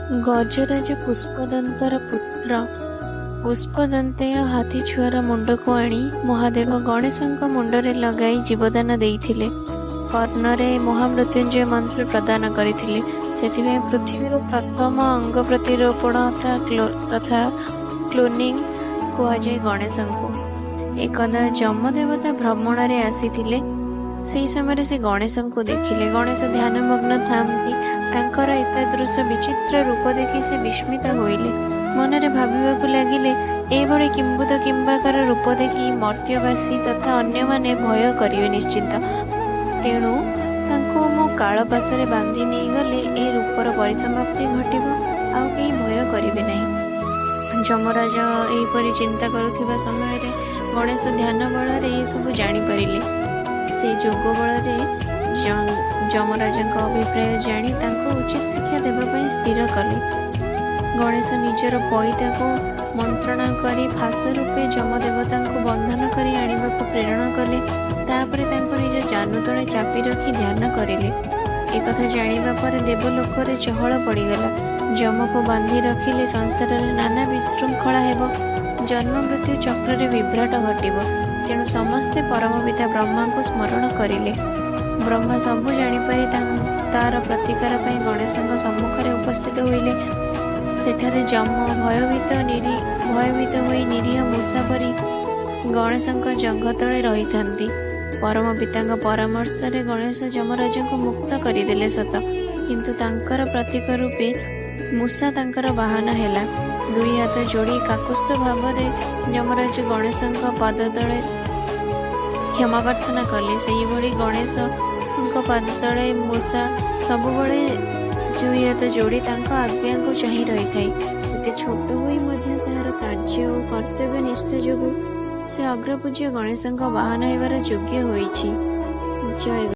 ଗଜରାଜ ପୁଷ୍ପଦନ୍ତର ପୁତ୍ର ପୁଷ୍ପଦନ୍ତେୟ ହାତୀଛୁଆର ମୁଣ୍ଡକୁ ଆଣି ମହାଦେବ ଗଣେଶଙ୍କ ମୁଣ୍ଡରେ ଲଗାଇ ଜୀବଦାନ ଦେଇଥିଲେ। କର୍ଣ୍ଣରେ ମହାମୃତ୍ୟୁଞ୍ଜୟ ମନ୍ତ୍ର ପ୍ରଦାନ କରିଥିଲେ। ସେଥିପାଇଁ ପୃଥିବୀର ପ୍ରଥମ ଅଙ୍ଗ ପ୍ରତିରୋପଣ ତଥା କ୍ଲୋନିଂ କୁହାଯାଏ ଗଣେଶଙ୍କୁ। ଏକଦା ଯମଦେବତା ଭ୍ରମଣରେ ଆସିଥିଲେ। ସେହି ସମୟରେ ସେ ଗଣେଶଙ୍କୁ ଦେଖିଲେ। ଗଣେଶ ଧ୍ୟାନମଗ୍ନ ଥାନ୍ତି। ତାଙ୍କର ଏତାଦୃଶ ବିଚିତ୍ର ରୂପ ଦେଖି ସେ ବିସ୍ମିତ ହୋଇଲେ। ମନରେ ଭାବିବାକୁ ଲାଗିଲେ, ଏଭଳି କିମ୍ଭୂତ କିମ୍ବାକାର ରୂପ ଦେଖି ମର୍ତ୍ତ୍ୟବାସୀ ତଥା ଅନ୍ୟମାନେ ଭୟ କରିବେ ନିଶ୍ଚିତ। ତେଣୁ ତାଙ୍କୁ ମୁଁ କାଳପାଶରେ ବାନ୍ଧି ନେଇଗଲେ ଏ ରୂପର ପରିସମାପ୍ତି ଘଟିବ, ଆଉ କେହି ଭୟ କରିବେ ନାହିଁ। ଯମରାଜ ଏହିପରି ଚିନ୍ତା କରୁଥିବା ସମୟରେ ଗଣେଶ ଧ୍ୟାନ ବଳରେ ଏସବୁ ଜାଣିପାରିଲେ। ସେ ଯୋଗ ବଳରେ ଯମରାଜଙ୍କ ଅଭିପ୍ରାୟ ଜାଣି ତାଙ୍କୁ ଉଚିତ ଶିକ୍ଷା ଦେବା ପାଇଁ ସ୍ଥିର କଲେ। ଗଣେଶ ନିଜର ପଇତାକୁ ମନ୍ତ୍ରଣା କରି ଫାଶ ରୂପେ ଯମଦେବତାଙ୍କୁ ବନ୍ଧନ କରି ଆଣିବାକୁ ପ୍ରେରଣ କଲେ। ତାପରେ ତାଙ୍କୁ ନିଜ ଜାନୁ ତଳେ ଚାପି ରଖି ଧ୍ୟାନ କରିଲେ। ଏକଥା ଜାଣିବା ପରେ ଦେବଲୋକରେ ଚହଳ ପଡ଼ିଗଲା। ଯମକୁ ବାନ୍ଧି ରଖିଲେ ସଂସାରରେ ନାନା ବିଶୃଙ୍ଖଳା ହେବ, ଜନ୍ମ ମୃତ୍ୟୁ ଚକ୍ରରେ ବିଭ୍ରାଟ ଘଟିବ। ତେଣୁ ସମସ୍ତେ ପରମପିତା ବ୍ରହ୍ମାଙ୍କୁ ସ୍ମରଣ କରିଲେ। ବ୍ରହ୍ମା ସବୁ ଜାଣିପାରି ତାର ପ୍ରତିକାର ପାଇଁ ଗଣେଶଙ୍କ ସମ୍ମୁଖରେ ଉପସ୍ଥିତ ହୋଇଲେ। ସେଠାରେ ଯମ ଭୟଭୀତ ହୋଇ ନିରୀହ ମୂଷା ପରି ଗଣେଶଙ୍କ ଜଙ୍ଘ ତଳେ ରହିଥାନ୍ତି। ପରମପିତାଙ୍କ ପରାମର୍ଶରେ ଗଣେଶ ଯମରାଜଙ୍କୁ ମୁକ୍ତ କରିଦେଲେ ସତ, କିନ୍ତୁ ତାଙ୍କର ପ୍ରତୀକ ରୂପେ ମୂଷା ତାଙ୍କର ବାହନ ହେଲା। ଦୁଇ ହାତ ଯୋଡ଼ି କାକୁସ୍ଥ ଭାବରେ ଯମରାଜ ଗଣେଶଙ୍କ ପାଦତଳେ କ୍ଷମା ପ୍ରାର୍ଥନା କଲେ। ସେହିଭଳି ଗଣେଶଙ୍କ ପାଦତଳେ ମୂଷା ସବୁବେଳେ ଦୁଇ ହାତ ଯୋଡ଼ି ତାଙ୍କ ଆଜ୍ଞାକୁ ଚାହିଁ ରହିଥାଏ। ଏତେ ଛୋଟ ହୋଇ ମଧ୍ୟ ତାହାର କାର୍ଯ୍ୟ ଓ କର୍ତ୍ତବ୍ୟ ନିଷ୍ଠା ଯୋଗୁଁ ସେ ଅଗ୍ରପୂଜ୍ୟ ଗଣେଶଙ୍କ ବାହନ ହେବାର ଯୋଗ୍ୟ ହୋଇଛି। ଜୟ